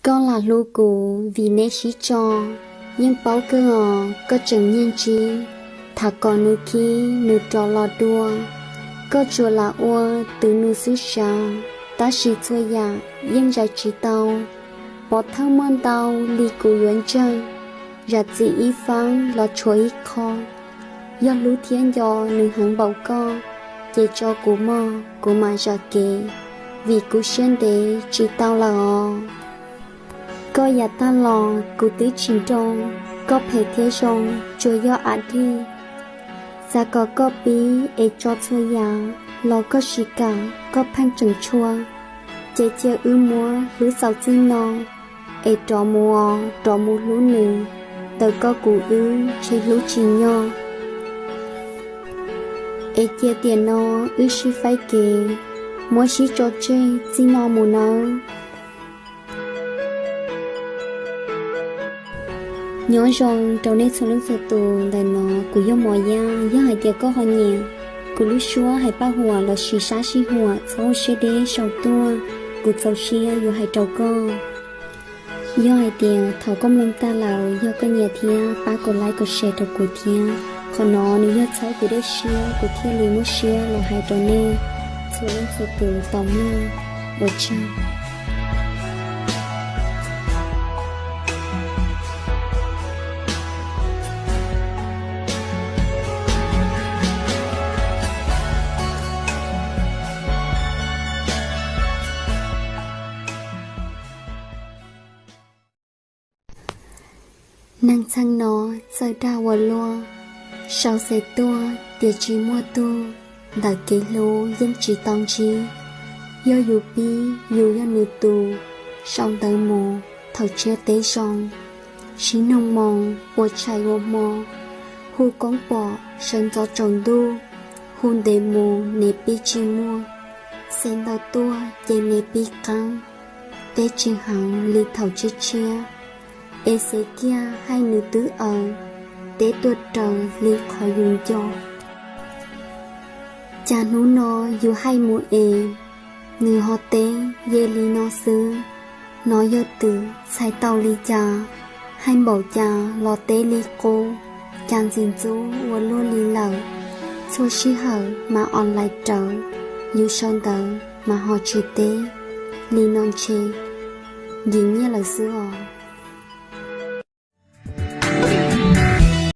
Koj lam hlub kuv vim neb sib tso, yeej paub kawg os koj tseem nyiag ntsib, tham kom nws khib nws rov los dua. Koj tsuas lam ua twv nws xwb sav, tab sis txhua yam yeej zais tsis tau. Pov thawj muaj ntau li kuv yuav ntseeg, zam txim ib faab los tshuav ib qho. Yog hlub thiab nco nws heev npaum koj, ces tso kuv mog kuv mam zam kev, vim kuv siab ntev tsis tau lawm os. Koj yam tag los kuv twb tsis nroo, koj phem thiab zoo tsuas yog av dig. Xav kom koj pib es tso txhua yam, los koj tsis kam koj pheej tseem tshua. Ces cia wb muab hlub txaus txij no, es rov mus os rov mus hlub nws, ntawm koj kuv wb ntshe hlub tsis nyog. Es cia tiam no wb sib faib kev, muab sib tso tseg txij no mus nawb. Nyob zoo rau nej txhua leej txhua tus, ntawm no kuv yog Mos Yaj. Yog hais tias koj ho nyiam kuv lub suab hais paj huam lossis sab sij huam, txhob ua siab deb sau tuaj, kuv txaus siab yuav hais rau koj. Yog hais tias thaum koj mloog tag lawm yog koj nyiam thiab pab kom like kom share rau kuv thiab. Qhov no nws yog txhawb kuv dej siab kuv thiaj li muaj siab los hais rau nej txhua leej txhua tus tau mloog. Ua tsaug. Neeg txheej no txawj dag ua luaj, sau xes tuaj tias tsis muaj tug, ntawm kev hlub yeej tsis tau ntsib. Yog yus pib yus yog nws tus, sau ntawv mus thaum tshiab teb zoo, sib noog moo ua tshais ua hmo, hu koob pom sawv ntxov tsaus ntuj, hu ntev mus niam pib tsis muaj, xes ntawv tuaj ces niam pib qeeb, teb tsis heev li thaum tshiab tshiab, es xes kiag hais nws twb aws, teb tuaj raws li qhov yus nco. Cas hnub no yus hais mus es, nws ho teb ye li no xwb. Nov yog twm txhais tau li cas, hais npaum cas los teb li qub, cas ntxim ntxub ua luaj li lawm. Txhua sij hawm mas online rawv, yus sau ntawv mas ho tsis teb, li no ntshe nkim nyiaj lawm xwb os.